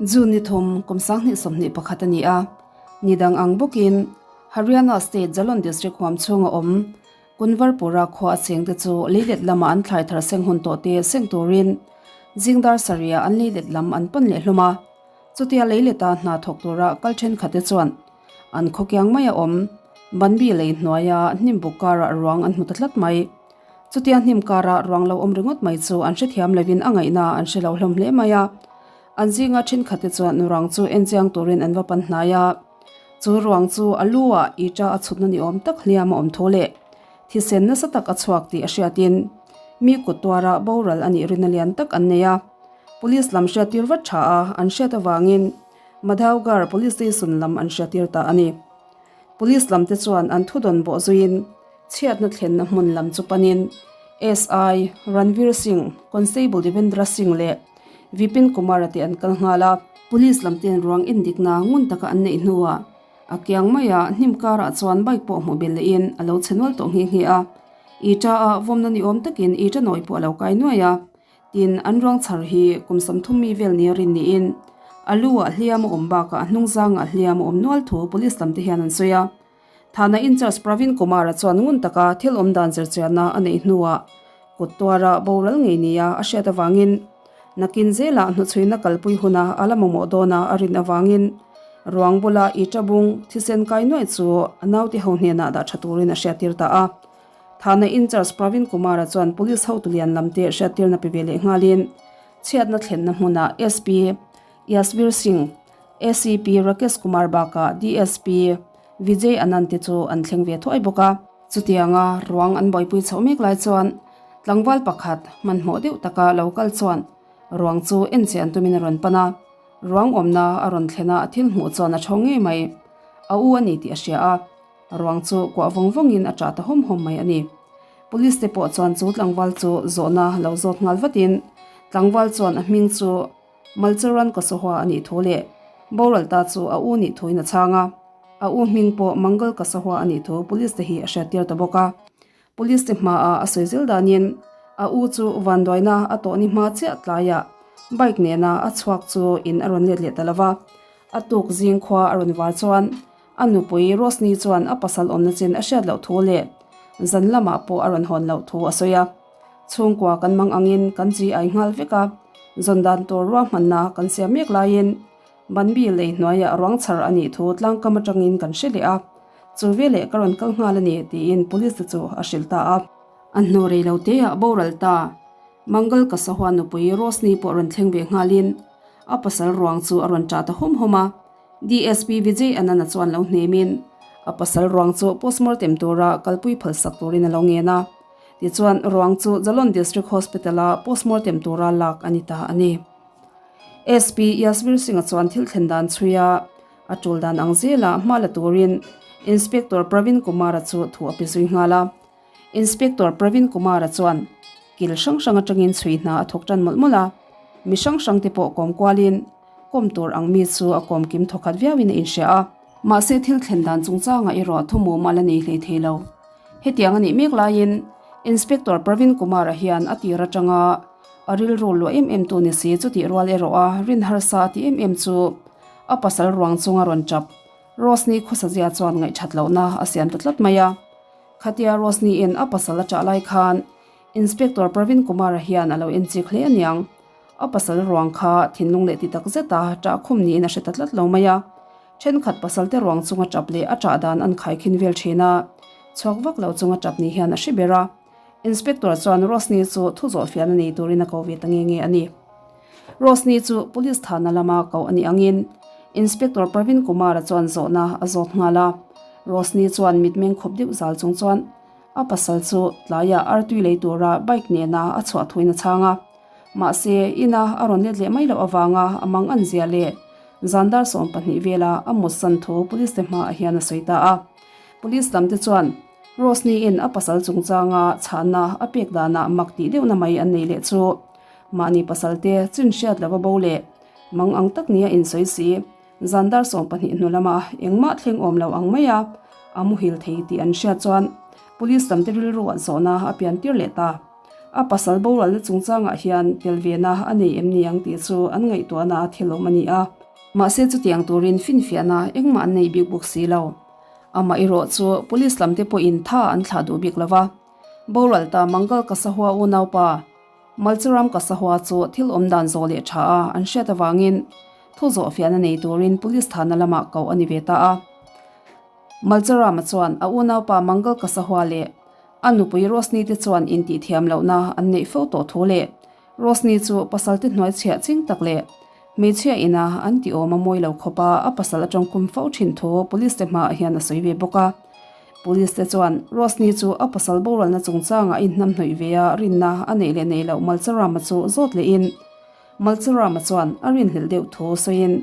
June ni thum, kum 2021 a ni a, ni dang ang bawkin Haryana State Jalon District huam chhunga awm Kunwarpura khua a chengte chu leilet lama an thlai thar seng hun tawh te seng turin zingdar sarih-ah an leilet lam an pan leh hlawm a. Chutia leileta hna thawk tura kal thenkhatte chuan an khawkiang mai a awm Banbi lei hnuaia hnim buk karah ruang an hmu ta tlat mai. Chutia hnim kara ruang lo awm ringawt mai chu an hrethiam lovin a ngaihna an hre lo hlawm hle mai a. An zinga thenkhatte chuan ruang chu enchiang turin an va pan hnai a. Chu ruang chu a lu ah ita a chhutna ni awm tak hliam a awm tho leh thisen nasa tak a chhuak tih a hriatin mi kut tuara boral a nih rinna lian tak an nei a. Police lam hriattir vat tha a an hriat avangin Madhavgarh Police Station lam an hriattir ta a ni. Police lam te chuan an thudawn bawh zuiin chhiatna thlenna hmun lam chu panin SI Ranveer Singh, Constable Devendra Singh leh Vipin Kumar-a te an kal nghal a. Police lam ten ruang indikna ngun taka an neih hnuah a kiang mai a, hnim karah chuan bike pawh hmuh belh lehin a lo chhe nual tawh nghe nghe a. Ita a vawmna ni awm takin ita nawi pawh a lo kai nuai a. Tin, an ruang chhar hi kum 30 mi vel nia rin niin a lu ah hliam a awm bakah a hnung zangah hliam a awm nual thu police lam te hian an sawi a. Thana in-charge Pravin Kumar-a chuan ngun taka thil awm dan zirchianna a neih hnuah kut tuara boral ngei nia a hriat avangin nakin zelah hnuchhuina kalpui huna a la mamawh dawna a rin avangin ruang bula ita bung thisen kai nuaih chu a naute ho hnenah dah tha turin a hriattir ta a. Thana in-charge Pravin Kumar-a chuan police hotu lian lamte hriattirna pe ve leh nghalin chhiatna thlenna hmunah SP Yasvir Singh, ACP Rakesh Kumar bakah DSP Vijay Anand te chu an thleng ve thuai bawk a. Chutianga ruang an buaipui chhoh mek lai chuan tlangval pakhat hmanhmawh deuh taka lo kal chuan ruang chu en chian tumin a rawn pan a. Ruang awmna a rawn thlen a, a thil hmuh chuan a thawng ngei mai. A u a ni tih a hria a, ruang chu kuah vawng vawngin a ṭah ta hawm hawm mai a ni. Police te pawh chuan chu tlangval chu zawhna lo zawt nghal vatin tlangval chuan a hming chu Malcharan Kasohua a nih thu leh boral ta chu a u nih thuin a chhang a, a u hming pawh Mangal Kasohua a nih thu police te hi a hriattir ta bawk a. Police te hmaah a sawi zel danin a u chu vanduaina a tawh ni hma chiah tlaiah bike nena a chhuak chu in a rawn let leh ta lo va, a tuk zing khua a rawn var chuan a nupui Rosni chuan a pasal awmna chin a hriat loh thu leh zan lamah pawh a rawn hawn loh thu a sawi a. Chhungkua kan mang angin kan chi ai nghal vek a, zawn dan tur ruahmanna kan siam mek laiin Banbi lei hnuaiah ruang chhar a nih thu tlangkam atangin kan hre leh a, chu veleh ka rawn kal nghal a ni tiin police te chu a hrilh ta a. A hnu rei lo teah boral ta Mangal Kasahuan nupui Rosni pawh rawn thleng ve nghalin a pasal ruang chu a rawn ṭah ta hawm hawm a. DSP Vijay Anand-a chuan lo hnemin a pasal ruang chu postmortem tura kalpui phalsak turin a lo ngen a. Tichuan, ruang chu Jalon District Hospital-a postmortem tura lak a ni ta a ni. SP Yasvir Singh-a chuan thil thlen dan chhuia a tul dan ang zela hma la turin Inspector Pravin Kumar-a chu thu a pe zui nghal a. Inspector Pravin Kumar-a chuan kil hrang hrang atangin chhui hna a thawk tan mawlh mawlh a, mi hrang hrang te pawh kawm kualin kawm tur ang mi chu a kawm kim thawkhat viauin a inhria a. Mahse thil thlen dan chungchangah erawh thumum a la nei hlei thei lo. Hetiang a nih mek laiin Inspector Pravin Kumar-a hian a tir atanga a rilru luah em em tu ni si chutih rual erawh a rin harsa a ti em em chu a pasal ruang chunga rawn tap Rosni khawsazia chuan ngaihthat lohna a siam ta tlat mai a. Khatia Rosni-in a pasal a ṭah lai khan Inspector Pravin Kumar-a hian a lo enchik hle aniang. A pasal ruang kha thinlung leh ti tak zeta ṭah khum niin a hre ta tlat lo mai a. Thenkhat pasalte ruang chunga ṭap leh a ṭah dan an khaikhin vel ṭhin a, chhuak vak lo chunga ṭap ni hian a hre ber a. Inspector chuan Rosni chu thu zawh fiahna nei turin a ko ve ta nge nge a ni. Rosni chu Police thahna lama koh a nih angin Inspector Pravin Kumar-a chuan zawhna a zawt nghal a. Rosni chuan mitmeng khup deuh zal chung chuan a pasal chu tlaiah artui lei tura bike nena a chhuah thuin a chhang a. Mahse, ina a rawn let leh mai loh avanga a mang an zia leh Zandar 12 vela a mut san thu police te hmaah hian a sawi ta a. Police lam te chuan Rosni-in a pasal chungchanga chhahna a pek danah mak tih deuhna mai an nei leh chu mahni pasal te chin hriat lova bo leh mang ang tak nia insawi si. Zandar 12 hnu lama engmah thleng awm lo ang mai a, a muhil thei tih an hriat chuan police lam te rilru an zawhna a pian tir leh ta. A pasal boralna chungchangah hian tel vena a nei em ni ang tih chu an ngaihtuahna a thil awm a ni a. Mahse chutiang turin finfiahna engmah an nei bik bawk si lo. Amah erawh chu police lamte pawhin tha an thlah duh bik lo va. Boral ta Mangal Kasahua unaupa Malcharam Kasahua chu thil awm dan zawh leh tha a an hriat avangin thu zawh fiahna nei turin police thahna lamah koh a ni ve ta a. Malcharama chuan a unaupa Mangal Kasahua leh a nupui Rosni te chuan intihthiam lohna an neih fo tawh thu leh Rosni chu pasalte hnuai chhiah ching tak leh hmeichhia ina an ti awm a mawi lo khawp a, a pasal atang kum fo thin thu police te hmaah hian a sawi ve bawk a. Police te chuan Rosni chu a pasal boralna chungchangah a inhnamhnawih ve a, rinna a neih leh neih loh Malcharama chu zawt lehin Malcharama chuan a rinhlelh deuh thu sawiin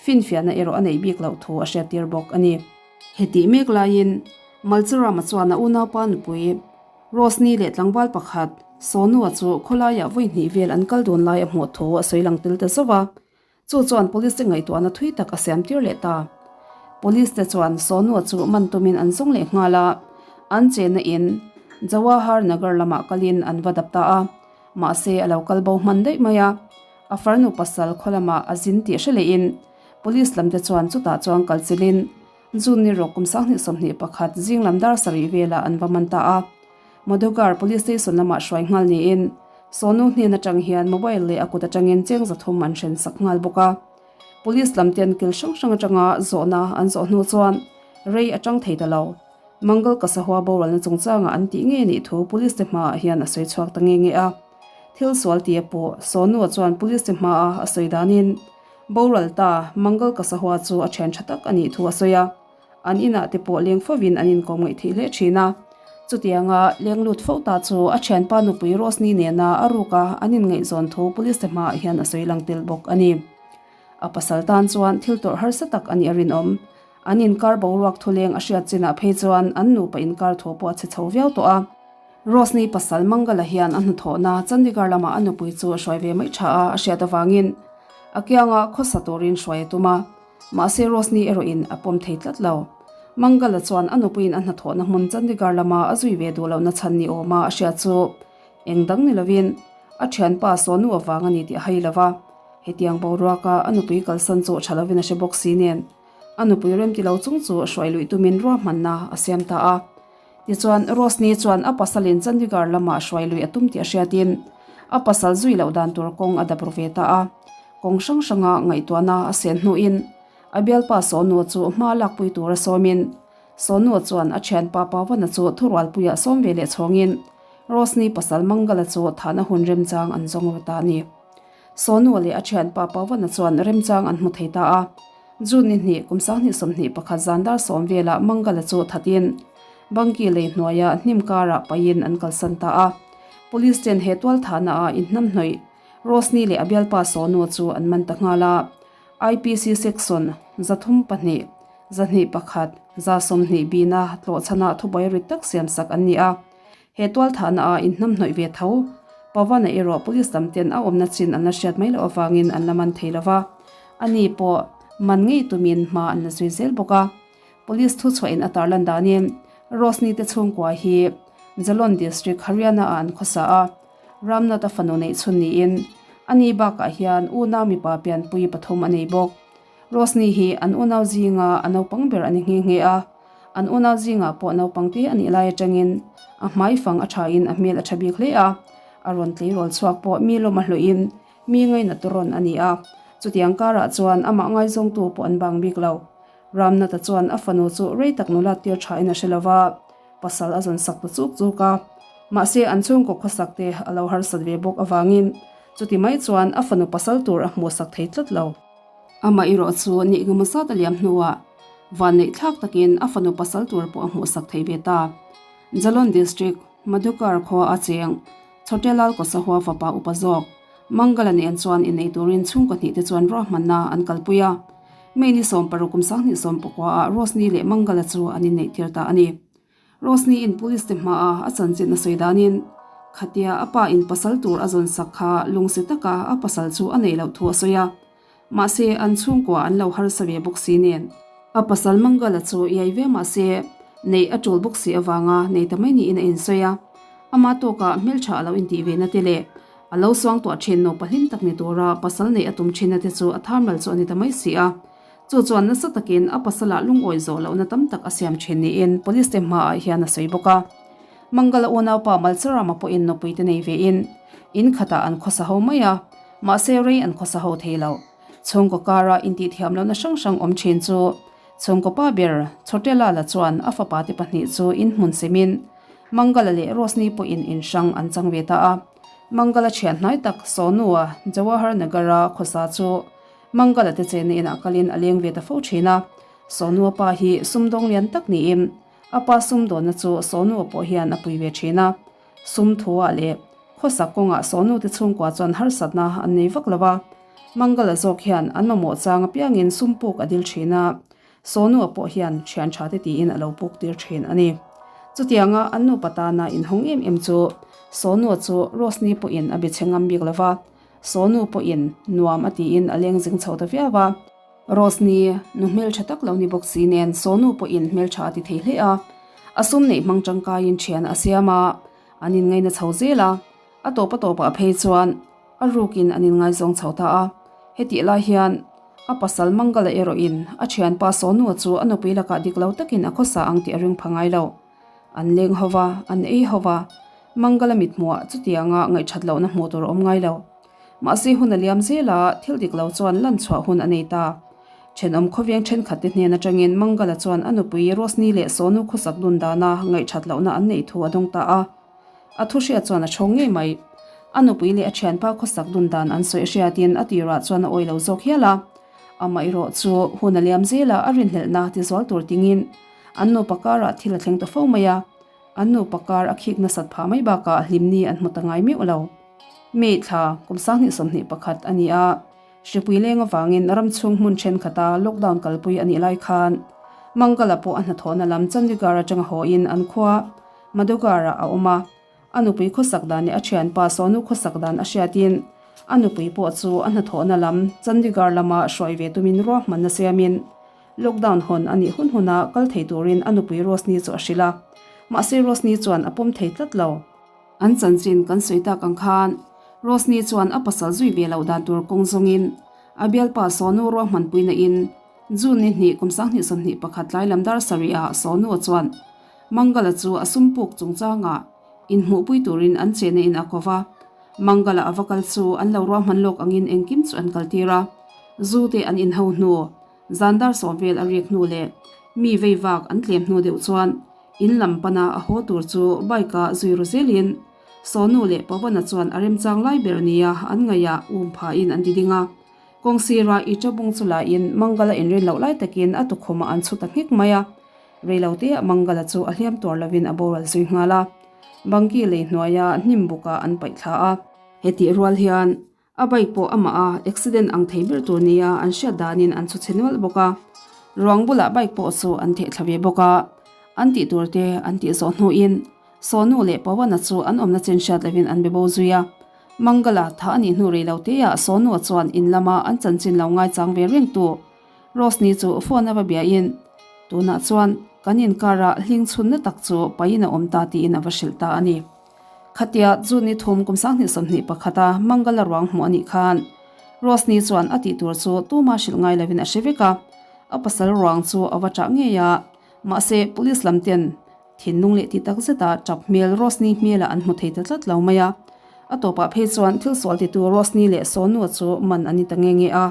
finfiahna erawh a neih bik loh thu a hriattir bawk a ni. Hetih mek laiin Malcharama chuan a unaupa nupui Rosni leh tlangval pakhat Sonua chu khawlaiah vawi hnih vel an kal dun lai a hmuh thu a sawi lang tel ta zauh a, chu chuan police te ngaihtuahna thui tak a siam tir leh ta. Police te chuan Sonua chu man tumin an zawng leh nghal a, an chenna in Jawahar Nagar lamah kalin an va dap ta a, mahse a lo kal bo hman daih mai a, a farnu pasal khaw lamah a zin tih hre lehin police lam te chuan chutah chuan kal chilhin June ni rawk kum 2021 zing lam dar sarih velah an va man ta a. Madhugarh Police Station lamah hruai nghal niin Sonu hnen atang hian mobile leh a kut atangin cheng zathum an hren sak nghal bawk a. Police lam ten kil hrang hrang atanga zawhna an zawh hnu chuan rei a tang thei ta lo. Mangal Kasahua boralna chungchangah an tih ngei anih thu Police te hmaah hian a sawi chhuak ta nge nge a. Thil sual tia pawh Sonu chuan Police te hmaa a sawi danin Boral ta, Mangal Kasahua chu a thian tha tak a nih thu a sawi a, an inah te pawh leng fovin an inkawm ngaih theih hle thin a. Chutianga leng lut fo ta chu a thianpa nupui Rosni nena a ruka an inngaihzawn thu police te hmaah hian a sawi lang tel bawk a ni. A pasal tan chuan thil tawrh harsa tak a nih a rinawm. An inkar boruak thuleng a hriat chinah phei chuan an nupa inkar thu pawh a chhe chho viau tawh a. Rosni pasal Mangala hian a hnathawhna Chandigarh lamah a nupui chu a hruai ve mai tha a, a hriat avangin a kianga khawsa turin hruai a tum a, mahse Rosni erawhin a pawm thei tlat lo. Mangala chuan a nupuiin a hnathawhna hmun Chandigarh lama a zui ve duh lohna chhan ni awma a hriat chu eng dang ni lovin a thianpa Sonu avang a ni tih a hai lo va, hetiang boruaka a nupui kalsan chu tha lovin a hre bawk si nen a nupui remti lo chung chu hruai luih tumin ruahmanna a siam ta a. Tichuan, Rosni chuan a pasalin Chandigarh lamah hruai lui a tum tih a hriatin a pasal zui loh dan tur kawng a dap ru ve ta a. Kawng hrang hranga ngaihtuahna a sen hnuin a bialpa Sonu chu hma lakpui tura sawmin Sonu chuan a thianpa Pavana chu thurualpuiah sawm ve leh chhawngin Rosni pasal Mangala chu thahna hun remchang an zawng ru ta a ni. Sonu leh a thianpa Pavana chuan remchang an hmu thei ta a. June ni hnih kum 2021 zan dar sawm velah Mangala chu thatin Bangki lei hnuaia hnim karah pahin an kalsan ta a. Police ten he tual thahna ah inhnamhnawih Rosni leh a bialpa Sonu chu an man ta nghal a. IPC Section 32, 21, 20 bina tlawhchhanah thubuai rit tak siamsak an ni a. He tual thahna ah inhnamhnawih ve tho. Pawana erawh police lam ten a awmna chin an la hriat mai loh avangin an la man thei lo va, ani pawh man ngei tumin hma an la zui zel bawk a. Police thuchhuahin a tarlan danin Rosni te chhungkua hi Jalon District, Haryana ah an khawsa a, Ramnath a fanu neih chhun niin ani bakah hian unau mipa pianpui pathum a nei bawk. Rosni hi an unau zinga a naupang ber a ni nghe nghe a, an unau zingah pawh naupang te a nih lai atangin a hmai fang a thain a hmel a tha bik hle a, a rawn tleirawl chhuak pawh mi lawm a hlawhin mi ngainat rawn a ni a, chutiang karah chuan amah ngaizawngtu pawh an bang bik lo. Ramnatha chuan a fanu chu rei tak nula tir thain a hre lo va, pasal a zawn sak ta chuk chuk a, mahse an chhungkaw khawsak te a lo harsat ve bawk avangin chuti mai chuan a fanu pasal tur a hmuhsak thei tlat lo. Amah erawh chu nih ngemaw zat a liam hnuah vanneih thlak takin a fanu pasal tur pawh a hmuhsak thei ve ta. Jalon District, Madhukar khua a cheng Chhotelal Kosahua fapa upa zawk Mangala nen chuan innei turin chhungkaw hnih te chuan ruahmanna an kalpui a. May ni 16 kum 2019 ah Rosni leh Mangala chu an inneih tir ta a ni. Rosni in police te hmaa a chanchin a sawi danin khatia a pa in pasal tur a zawn sak kha lungsi taka a pasal chu a neih loh thu a sawi a. Mahse an chhungkua an lo harsa ve bawk si nen. A pasal Mangala chu iai ve mahse neih a tul bawk si avanga nei ta mai niin a insawi a. Ama tawkah hmeltha a lo intih ve na te leh a lo suang tuah thin nupa hlim tak ni tura pasal neih a tum thin na te chu a thamral chu a ni ta mai si a. Chu chuan nasa takin a pasalah lungawi zawh lohna tam tak a siam thin niin police te hmaah hian a sawi bawk a. Mangala unaupa Malcharama pawhin nupui te nei vein in khatah an khawsa ho mai a, mahse rei an khawsa ho thei lo. Chhungkaw kara intihthiam lohna hrang hrang awm thin chu chhungkaw pa ber Chhotela la chuan a fapa te pahnih chu inhmun semin Mangala leh Rosni pawhin in hrang an chang ve ta a. Mangala thian hnai tak Sonua Jawahar Nagar-a khawsa chu Mangala te chenna inah kalin a leng ve ta fo thin a. Sonua pa hi sumdawng lian tak niin a pa sumdawnna chu Sonua pawh hian a pui ve thin a. Sum thuah leh khawsak kawngah Sonu te chhungkua chuan harsatna an nei vak lo va. Mangala zawk hian an mamawh chang apiangin sum puk a dil thin a, Sonua pawh hian thian tha te tiin a lo puk tir thin a ni. Chutianga an nupa tana inhawng em em chu Sonua chu Rosni pawhin a be chhe ngam bik lo va, Sonu pawhin nuam a tiin a leng zing chho ta viau a. Rosni nu hmeltha tak lo ni bawk si nen Sonu pawhin hmeltha a ti thei hle a, a sum neih hmang tangkaiin thian a siam a, an inngaina chho zel a. A tawp a tawpah phei chuan a rukin an inngaizawng chho ta a. Hetih lai hian a pasal Mangala erawhin a thianpa Sonua chu a nupui lakah dik lo takin a khawsa ang tih a ring pha ngai lo. An leng ho va, an ei ho va, Mangala mithmuah chutianga ngaihthat lohna hmuh tur a awm ngai lo. Mahse hun a liam zel a, thil dik lo chuan lan chhuah hun a nei ta. Thenawm khawveng thenkhatte hnen atangin Mangala chuan a nupui Rosni leh Sonu khawsak dun dana ngaihthat lohna an neih thu a dawng ta a. A thu hriat chuan a chhawng ngei mai. A nupui leh a thianpa khawsak dun dan an sawi hriatin a tirah chuan a awi lo zawk hial a. Amaherawh chu hun a liam zel a, a rinhlelhna tizual tur tingin an nupa karah thil a thleng ta fo mai a. An nupa kar a khik nasat phah mai bakah hlimni an hmu ta ngai meuh lo. May thla kum 2021 a ni a, hripui leng avangin ram chhung hmun thenkhat-a lockdown kalpui a nih lai khan Mangala pawh a hnathawhna lam Chandigarh atanga hawiin an khua Madhugarh-ah a awm a, a nupui khawsak dan leh a thianpa Sonu khawsak dan a hriatin a nupui pawh chu a hnathawhna lam Chandigarh lama hruai ve tumin ruahmanna siamin lockdown hawn a nih hun huna kal thei turin a nupui Rosni chu a hrilh a, mahse Rosni chuan a pawm thei tlat lo. An chanchin kan sawi tak ang khan Rosni chuan a pasal zui ve loh dan tur kawng zawngin a bialpa Sonu ruahmanpuina in June ni hnih kum 2021 tlai lam dar sarih ah Sonu chuan Mangala chu a sum puk chungchangah inhmuhpui turin an chehna in a ko va. Mangala a va kal chu an lo ruahman lawk angin engkim chu an kaltir a. Zu te an inho hnu, zan dar sawm vel a rik hnu leh mi vei vak an tlem hnu deuh chuan in lam pana a haw tur chu bike ah zui ru zelin Sonu leh Pavana chuan a remchang lai ber nia an ngaihah um phahin an ti ding a. Kawng sira i tabung chu lahin Mangala inrin loh lai takin a tukhumah an chhut ta nghek mai a. Reiloteah Mangala chu a hliam tuar lovin a boral zui nghal a, Bangki lei hnuaia hnim bukah an paih thla a. Hetih rual hian a bike pawh amah a accident ang thei ber tur nia an hriat danin an chhu chhe nual bawk a, ruang bulah bike pawh chu an theh thla ve bawk a. An tih tur te an tih zawh hnuin Sonu leh Pawana chu an awmna chen hriat lovin an be bo zui a. Mangala tha a nih hnu reiloteah Sonu chuan in lama an chanchin lo ngaichang ve reng tu Rosni chu phone a va biahin, Tunah chuan kan inkarah hling chhunna tak chu pain a awm ta tiin a va hrilh ta a ni. Khatia June ni thum kum 2021 a Mangala ruang hmuh a nih khan Rosni chuan a tih tur chu tuma hrilh ngai lovin a hre vek a, a pasal ruang chu a va chah ngei a, mahse police lam ten Thinlung leh ti tak zeta tap hmel Rosni hmelah an hmu thei ta tlat lo mai a. A tawpah phei chuan thil sual titu Rosni leh Sonua chu man an ni ta nge nge a.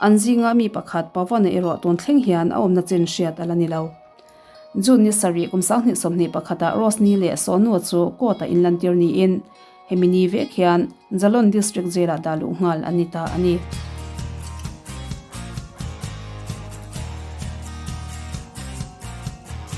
An zinga mi pakhat Pavana erawh tun thleng hian a awmna chen hriat a la ni lo. June ni sarih kum 2021 ah Rosni leh Sonua chu court ah inlantir niin hemi ni vek hian Jalon District Jail ah dah luh nghal an ni ta a ni.